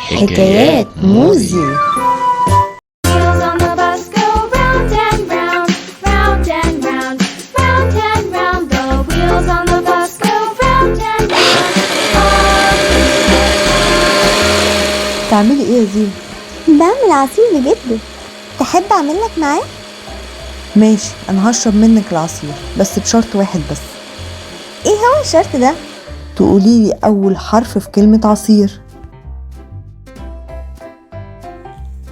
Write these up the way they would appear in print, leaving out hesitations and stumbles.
حكايات موزي. Wheels on the bus go round and round, round and round, round and round. The wheels on the bus go round and round. تعملي ايه يا زينة؟ بعمل عصير لجده. تحب اعمل لك معاه؟ ماشي، انا هشرب منك العصير بس بشرط واحد بس. ايه هو الشرط ده؟ تقولي لي اول حرف في كلمة عصير.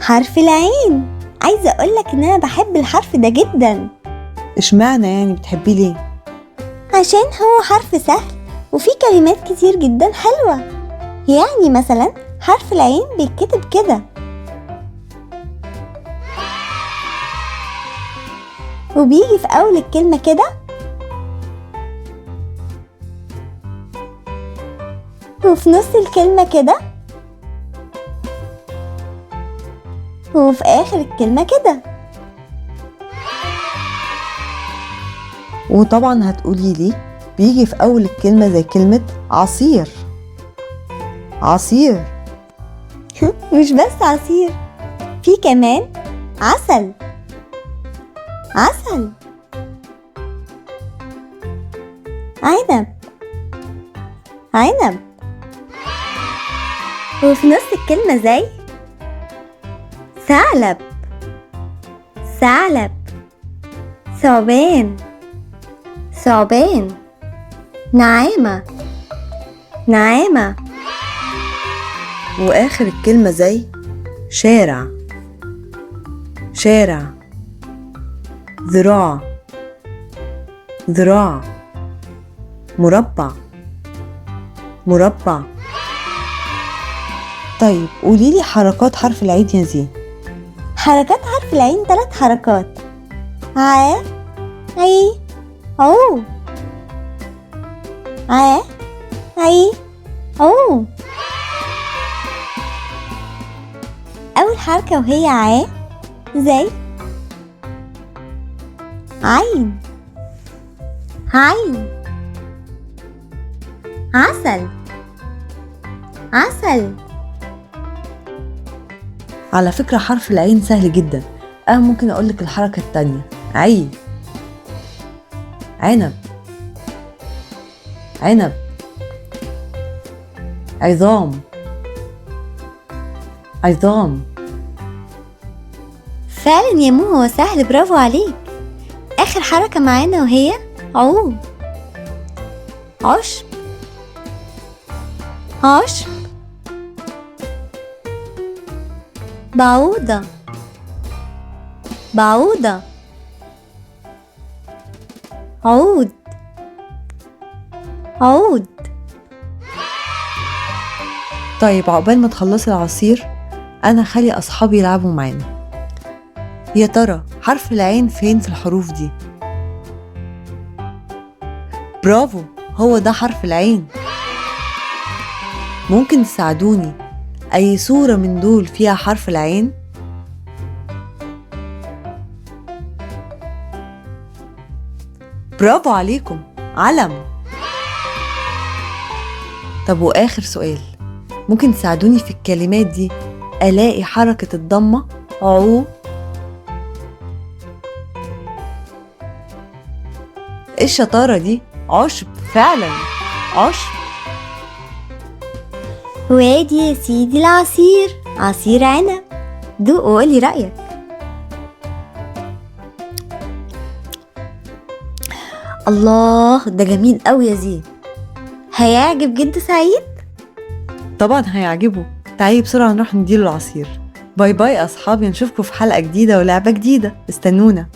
حرف العين. عايزه اقولك ان انا بحب الحرف ده جدا. اشمعنى يعني بتحبيه ليه؟ عشان هو حرف سهل وفيه كلمات كتير جدا حلوة. يعني مثلا حرف العين بيتكتب كده، وبيجي في أول الكلمة كده، وفي نص الكلمة كده، وفي آخر الكلمة كده. وطبعا هتقولي لي بيجي في اول الكلمة زي كلمة عصير. عصير. مش بس عصير، في كمان عسل. عسل، عنب، عنب. وفي نص الكلمة زي ثعلب، ثعلب، ثعبان، ثعبان، نعامة، نعامة. واخر الكلمة زي شارع، شارع، ذراع، ذراع، مربع، مربع. طيب قولي لي حركات حرف العين يا زين. حركات حرف العين 3 حركات: ع، عي، عو. ع، عي، عو. أول حركة وهي ع زي عين، عين، عسل، عسل. على فكرة حرف العين سهل جدا. أنا ممكن أقولك الحركة التانية: عي، عنب، عنب، عظام، عظام. فعلا يا مو هو سهل، برافو عليك. آخر حركة معانا وهي عو، عشب، عشب، بعوضة، بعوضة، عود، عود. طيب عقبال ما تخلصي العصير أنا خلي أصحابي يلعبوا معانا. يا ترى حرف العين فين في الحروف دي؟ برافو، هو ده حرف العين. ممكن تساعدوني أي صورة من دول فيها حرف العين؟ برافو عليكم، علم. طب وآخر سؤال، ممكن تساعدوني في الكلمات دي ألاقي حركة الضمة عو؟ إيه الشطارة دي؟ عشب، فعلا عشب. وادي يا سيدي العصير، عصير عنب. دوق وقولي رأيك. الله، ده جميل قوي يا زين. هيعجب جد سعيد؟ طبعا هيعجبه. تعالي بسرعة نروح نديله العصير. باي باي أصحابي، نشوفكم في حلقة جديدة ولعبة جديدة. استنونا.